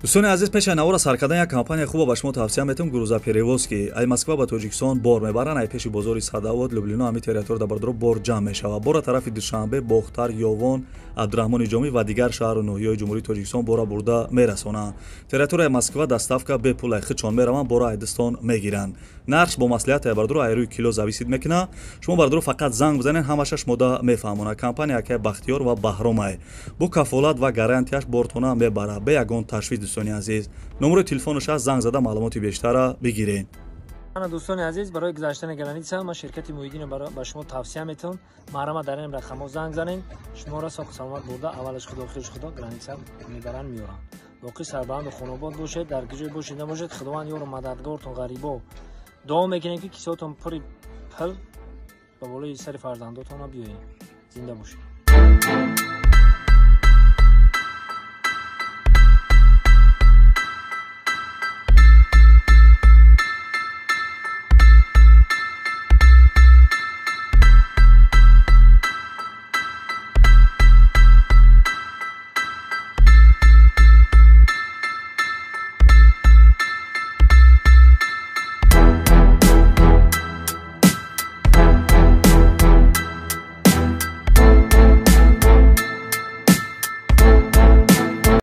Дӯстони азиз, пеши навора сар кардан як компания хуба ба шумо тавсия метавам: «Грузоперевозки». Ай Москва ба Тоҷикистон бор мебаранд. Ай пеши бозори Садовод, Люблино, ҳами территория бародаро бор ҷамъ мешавад. Бора тарафи Душанбе, Бохтар, Ёвон, Абдураҳмони Ҷомӣ ва дигар шаҳру ноҳияҳои Ҷумҳурии Тоҷикистон бора бурда мерасонанд. Территорияи Москва доставка бепул, ай худшон мераванд, бора айдистон мегиранд. Нархш бо маслиҳат, ай бародаро, ай рӯи кило зависит мекунад. Шумо, бародаро, фақат занг бизанед, ҳамаша шумода мефаҳмонад. Компания акай Бахтиёр ва Баҳромай бо кафолат ва гарантияш бортона мебарад, бе ягон ташвиш. Дӯстони азиз, номерои телефонаш аст, занг зада маълумоти бештара бигиред. Ана, дӯстони азиз, барои гузаштани граница ман ширкати Муҳиддино ба шумо тавсия метавон. Марҳамат, дар ин рақамҳо занг занед, шуморо соҳу саломат бурда, аввалаш Худо, охираш Худо, граница мебаранд, меёранд. Боқӣ сарбаланду хонобод бошед, дар куҷое бошед набошед, Худованд ёру мададгортон. Ғарибо дуо мекунем, ки кисотон пури пул ба болои сари фарзандотона биёед. Зинда бошед.